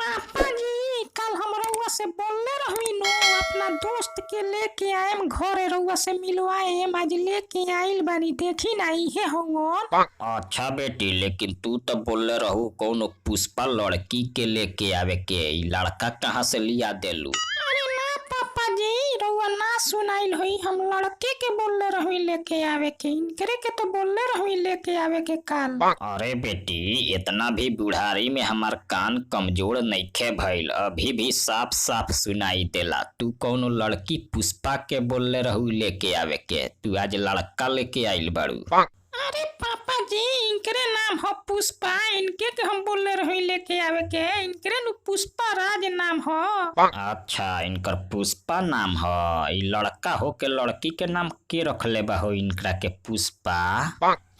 पापा जी, कल हम रउआ से बोलले रही नो, अपना दोस्त के लेके आएम घरे, रउआ से मिलवाएम। आज लेके आइल बानी, देखी ना इहे हवन। अच्छा बेटी, लेकिन तू तो बोलले रहू कौनो पुष्पा लड़की के लेके आवे के, ई लड़का कहाँ से लिया देलू? अरे ना पापा जी, रउआ ना सुनाइल होई, हम लड़के के बोलले रही लेके आवे के, इनकरे के तो बोलले रही लेके आवे के काल। अरे बेटी, इतना भी बुढ़ारी में हमार कान कमजोर नइखे भइल, अभी भी साफ साफ सुनाई देला। तू कौनो लड़की पुष्पा के बोलले रहू लेके आवे के, तू आज लड़का लेके आइल बाड़ू। अरे पापा जी, इनकरे नाम हो पुष्पा, इनके के हम बोलले रही लेके आवे के, इनकरे नु पुष्पा राज नाम हो। अच्छा, इनकर पुष्पा नाम ह। ई लड़का हो के लड़की के नाम के रखले बा हो इनकरा के पुष्पा?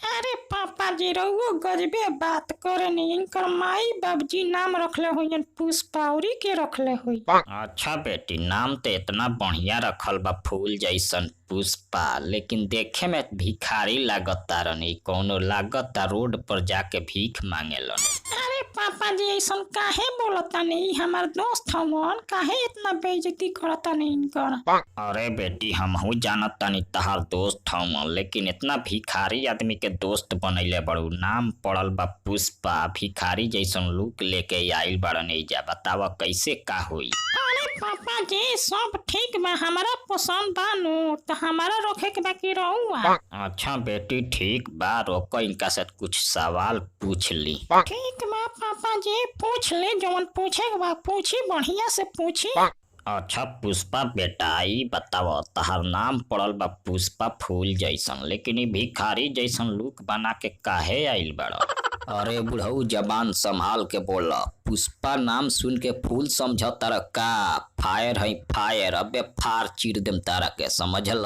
अरे पापा जी, रउओ गजबे बात करेनी, इनकर माई बाबूजी नाम रखले होइन पुष्पा, औरी के रखले होई। अच्छा बेटी, नाम तो इतना बढ़िया रखल बा फूल जैसन पुष्पा, लेकिन देखे में भिखारी लागत तारन। ई कौनो लागत रोड पर जाके भीख मांगेलन। अरे पापा जी, ऐसन काहे बोलतानी? ई हमार दोस्त हवन, काहे इतना बेइज्जती करतानी इनकर? अरे बेटी, हमहू जानत तानी तहार दोस्त हवन, लेकिन इतना भिखारी आदमी के दोस्त बनैले बड़ू। नाम पड़ल बा पुष्पा, भिखारी जैसन लुक लेके आइल बड़न एइजा, बतावा कैसे का होई? अरे पापा जी, सब ठीक बा, हमारा पसंद बा नु तो हमारा रखे के बाकी रहुआ। अच्छा बेटी ठीक बा, रोको इनका से कुछ सवाल पूछ ली। ठीक बा पापा जी, पूछ ले, जवन पूछे के बा पूछी, बढ़िया से पूछी। अच्छा पुष्पा बेटा, ई बताव तहार नाम पड़ल बा पुष्पा फूल जैसन, लेकिन ई भिखारी जैसन लुक बना के काहे आइल बड़ा? अरे बुढ़ऊ, जबान संभाल के बोल। पुष्पा नाम सुन के फूल समझ तारा का? फायर है फायर, अबे फार चीर देम तारा के, समझल?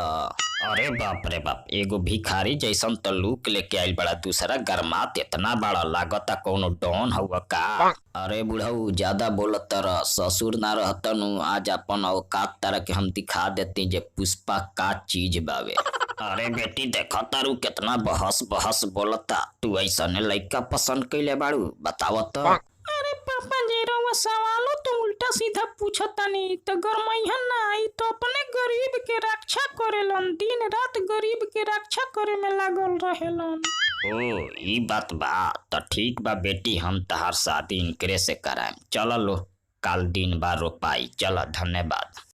अरे बाप रे बाप, एगो भिखारी जैसन तो लुक लेके आइल बड़ा, दूसरा गरमात इतना बड़ा लागता कौनो डॉन हुआ का? अरे बुढ़ऊ, ज्यादा बोलत तारा, ससुर ना रहतनु आज अपन औकात तारा के हम दिखा देती जे पुष्पा का चीज बावे। अरे बेटी, देखा तारू कितना बहस बहस बोलता, तू ऐसने लड़का पसंद कैले बाड़ू, बताव तो। अरे पापा जी, रउआ सवालो तो उल्टा सीधा पूछतानी तो गरमैहन ना आई तो अपने गरीब के रक्षा करेलन, दिन रात गरीब के रक्षा करे में लागल रहेलन। ओ ई बात बा त ठीक बा बेटी, हम तहार शादी इनकरे से कराएम। चल लो, काल दिन बार रोपाई। चल, धन्यवाद।